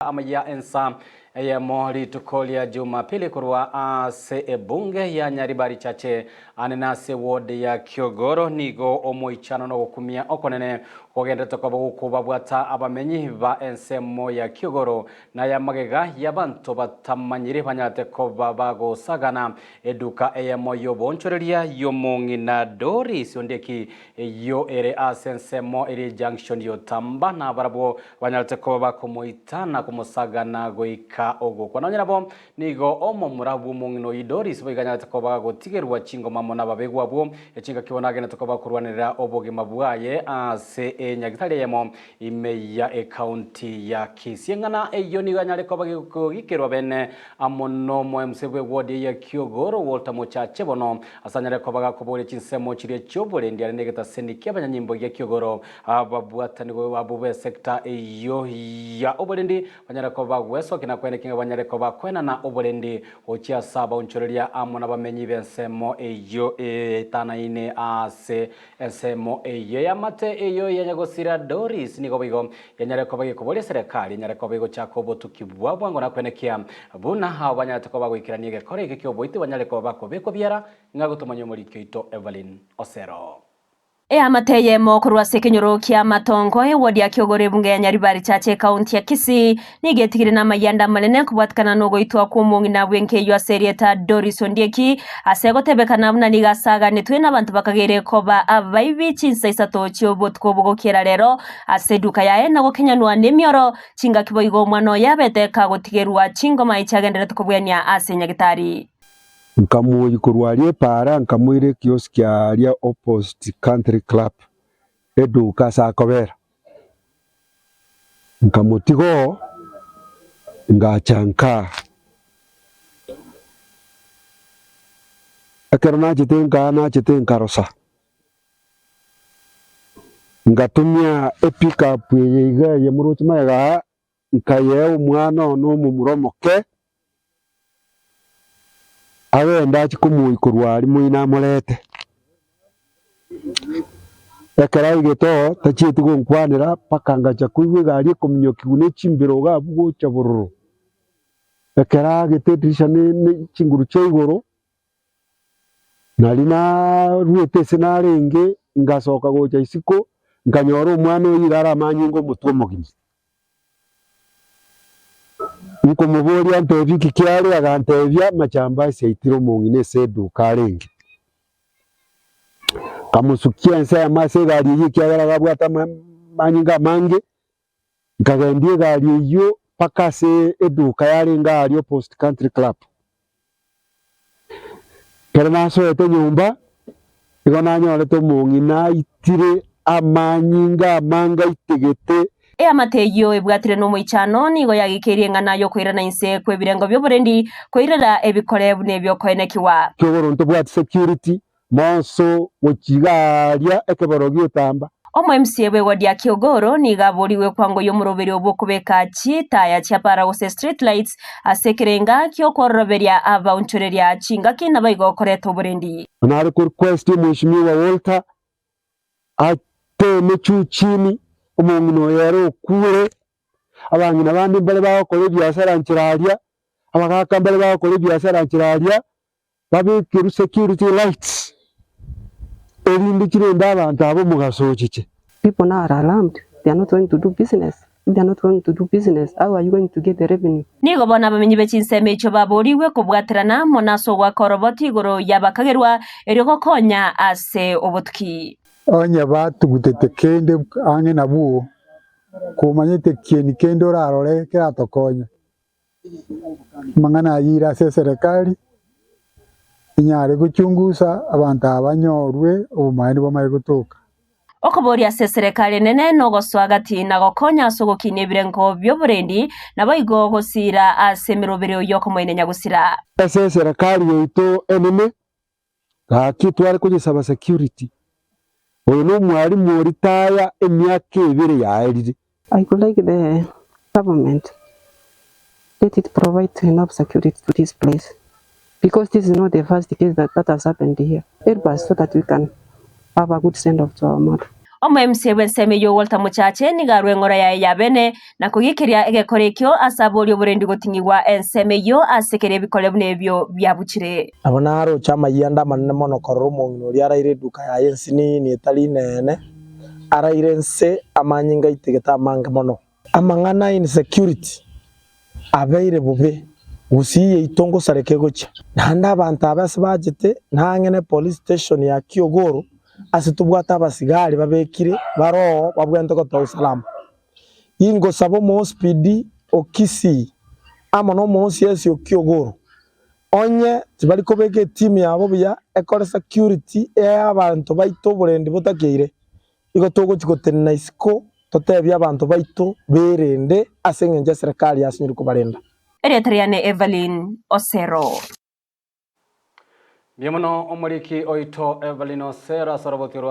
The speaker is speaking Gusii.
Amaya ensa eyemo rituko ria Jumapili korwa ase ebunge ya Nyaribari Chache ane nase ward ya Kiogoro nigo omoichano na ogokumia okonene kogenderete koba gokobabwata abamenyi ba ensemo ya Kiogoro na ya magega y'abanto batamanyiri banyarete koba bagosagana eduka eyemo y'oboonchoreria y'omong'ina Doris Ondieki Eyio ere ase ensemo eria Junction y'Otamba, na barabwo banyarete koba bakomoita na komosagana goika ogokwa. Nonya nabo, nigo omomura bw'omong'ina oyio Doris boigo anyarete koba gagotigerwa chingoma amo nababegwa abwo, echingaki bono agenderete koba korwanerera obogima bwaye ase enyagitari eyemo ime ya ecounty ya Kisii. Eng'ana eyio nigo yanyare koba gekogikerwa bene amo nomo MC bw'eward eye ya Kiogoro Walter Mochache bono Ase anyare koba gakoboria chinsemo chiria chi'oborendi are negetaseni ki'abanyanyimbo gia ki'igoro, ababwatanigwe abwo b'esecta eyio ya oborendi banyare koba bagwesokia na koenekia ng'a banyare koba koenana oborendi gochia ase abaonchoreria amo nabamenyi b'ensemo eyio etanaine ase ensemo eyio y'amate eyio ya nyagosira Doris nigo boigo Enyare koba gekoboria eserekari enyare koba egochaka obotuki bwa bwango na kwenekia buna abo banyarete koba goikerania egekora eke ki'oboiti banyare koba bakobekwa biara ng'a gotomanya omoriki oito Evelyn Osero. Eamate eyemo korwa ase ekenyoro kia Matongo, eward ya Kiogoro ebunge ya Nyaribari Chache ekaunti ya Kisii, nigo etigire namayianda amanene kobwatikana nogoitwa kw'omong'ina bw'enka eyio ase erieta Doris Ondieki ase egotebekana buna nigo asaganetwe nabanto bakageire koba abaibi chinsa isato chi'obotuko bogokiera rero Ase eduka yaye na gokenyanwa nemioro, chingaki boigo omwana oye abete kagotigerwa chingoma echiagenderete kobwenia ase nyagitari. Nkamoyia korwa aria epaara, nkamoira ekioski aria opposite Country Club, eduka ase akobera. Nkamotiga oo, ngacha nkaa. Ekero nachete nkaa, nachete nkarosa. Ngatumia epickup eye iga eye moroche magega aa, nkayea omwana one omomura omoke, agende achie komoyia korwa aria moino amorete. Ekero aigete oo, tachieti gonkwanera mpaka ngacha koigwa egari ekominyokiwa ne chimbero iga abwo gocha bororo. Ekero aagete edirisha ne ne chinguru chia igoro. Nario naruete ase narenge, ngasoka gocha isiko, nkanyora omwana oyio iga are amanyinga omotwe omogima. Nkomoboria antebie nki kiare, agantebia amachambasi aitire omong'ina ase eduka arenge. Nkamosukia ensemo ase egari eyio ekiagera abwate amanyinga amange, nkagendia egari eyio mpaka ase eduka yarenge aaria opposite Country Club. Ekero nasoete nyomba, nigo nanyorete omong'ina aitire amanyinga amange aitegete. Eamate eyio ebwatire nomoichano nigo yagikeirie eng'ana y'okoirana inse kw'ebirengo bi'oborendi, koirera ebikore buna ebi'okoenekiwa. Kiogoro ntobwati security, Monso gochia iga aaria ekeboro gi'otamba. Omo-MCA bw'eward ya Kiogoro nigo aborigwe kwangoyia omoroberio bw'okobeka chitaya chia para gose street lights ase ekerenga gi'okwororoberia abaonchoreria chingaki naboigo koreta oborendi. Nare ko request omweshimiwa Walter ateme juu chini omong'ina oyo ere okure, abang'ina bande mbare bagokora ebiasara nchera aria, abagaka mbare bagokora ebiasara nchera aria, Babekerwe security lights, erinde chirende abanto aba omogaso ochiche. People now are alarmed, they are not going to do business, if they are not going to do business how are you going to get the revenue? Nigo bono abamenyi be chinsemo echio baboorigwe kobwaterana mono ase ogoaka oroboti igoro y'abakagerwa, erio gokonya ase obotuki. Onye batugutete kende ang'e nabwo, komanyete kieni kende orarore keratokonye. Amang'ana ayio ire ase eserekari, enyare gochungusa abanto aba banyorwe obomaene bwamaye gotoka. Okoboria ase eserekari enene nogosoa gati na gokonya ase ogokinia ebirengo bi'oborendi, naboigo gosiira ase emeroberio y'okomoina nyagosira. Ase eserekari yaito enene, gaki tware koyesaba security, oyo nomwalimu oritaya emiaka ebere yaerire. I could like the government let it provide enough security to this place because this is not the first case that, that has happened here. Help us so that we can have a good send off to our mother. Omo MCA bw'ensemo eyio Walter Mochache nigo arwa eng'ora yaye ya bene na kogiikeria egekora ekio ase aboria oborendi goting'igwa ensemo eyio ase kera ebikore buna ebio biabuchire. Nabo naroche amayianda amanene mono korora omong'ina oria araire eduka yaye ensinini etari inene, araire inse amanyinga aitegete amange mono. Amang'ana a insecurity abeire bobe, gusii yaito ngosareka egochia. Naende abanto aba ase bachete nang'e ne police station ya Kiogoro ase tobwate abasigari babekire baroo babwenerete gotoa usalama. Ingosaba omo-OCPD o Kisii amo na omo-OCS o Kiogoro onye tibari kobeka etimu yabo buya ekore security eyabanto baito oborendi botakeire. Igo togochia gotenena isiko totebie abanto baito berende ase engencho eserekari yasinyire kobarenda. Erieta riane Evelyn Osero. Mbuya mono omoriki oito Evelyn Osero ase oroboti rwa.